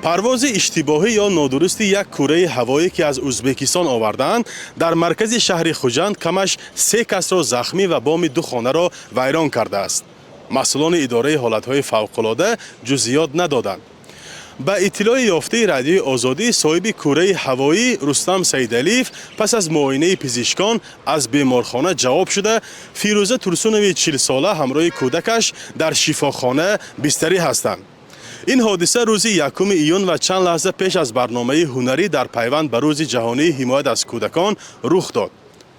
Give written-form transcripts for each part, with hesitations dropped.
Парвози иштибоҳӣ ё нодурусти як кураи ҳавоӣ, ки аз Ӯзбекистон овардаанд, дар маркази шаҳри Хуҷанд камаш се касро захмӣ ва боми ду хонаро вайрон кардааст. Масъулони идораи ҳолатҳои фавқулода ҷузъиёт надоданд. Ба иттилои ёфтаи Радиои Озодӣ, соҳиби кураи ҳавоӣ Рустам Саидалиев пас аз муоинаи пизишкон аз беморхона ҷавоб шуда, Фирӯза Турсунови 40-сола ҳамроҳи кӯдакаш дар шифохона бистарӣ ҳастанд. Ин ҳодиса рӯзи 1 июн ва чанд лаҳза пеш аз барномаи ҳунарӣ дар пайванд ба Рӯзи ҷаҳонии ҳимоят аз кӯдакон рух дод.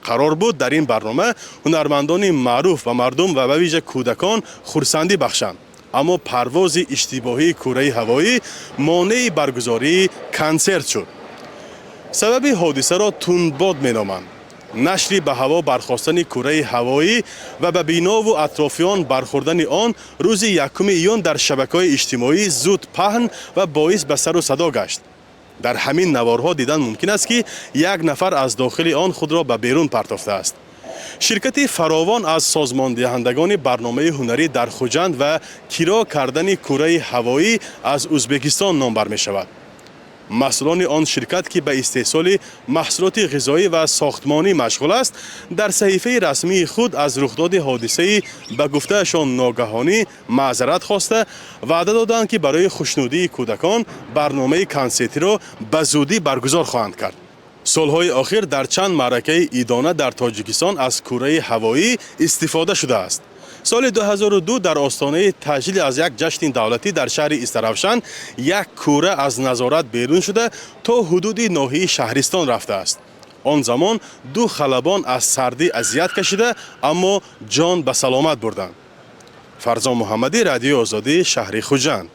Қарор буд дар ин барнома ҳунармандони маъруф ба мардум ва ба вижа кӯдакон хурсандӣ бахшанд, аммо парвози иштибоҳии кураи ҳавоӣ монеи баргузории консерт шуд. Сабаби ҳодисаро тундбод меноманд. Нашри ба ҳаво бархостани кураи ҳавоӣ ва ба бинову атрофиён бархӯрдани он рӯзи 1 июн дар шабакаҳои иҷтимоӣ зуд паҳн ва боис ба сару садо гашт. Дар ҳамин наворҳо дидан мумкин аст, ки як нафар аз дохили он худро ба берун партофтааст. Ширкати Фаровон аз созмондиҳандагони барномаи ҳунарӣ дар Хуҷанд ва киро кардани кураи ҳавоӣ аз Ӯзбекистон номбар мешавад. Масъулони он ширкат, ки ба истеҳсоли маҳсулоти ғизоӣ ва сохтмонӣ машғул аст, дар саҳифаи расмии худ аз рухдоди ҳодисаи ба гуфтаашон ногаҳонӣ маъзарат хоста, ваъда доданд, ки барои хушнудии кӯдакон барномаи консертиро ба зудӣ баргузор хоҳанд кард. Солҳои охир дар чанд маъракаи идона дар Тоҷикистон аз кураи ҳавоӣ истифода шудааст. Соли 2002 дар остонаи таҷлил аз як ҷашни давлатӣ дар шаҳри Истаравшан як кура аз назорат берун шуда, то ҳудуди ноҳияи Шаҳристон рафтааст. Он замон ду халабон аз сардӣ азият кашида, аммо ҷон ба саломат бурданд. Фарзон Муҳаммадӣ, Радиои Озодӣ, шаҳри Хуҷанд.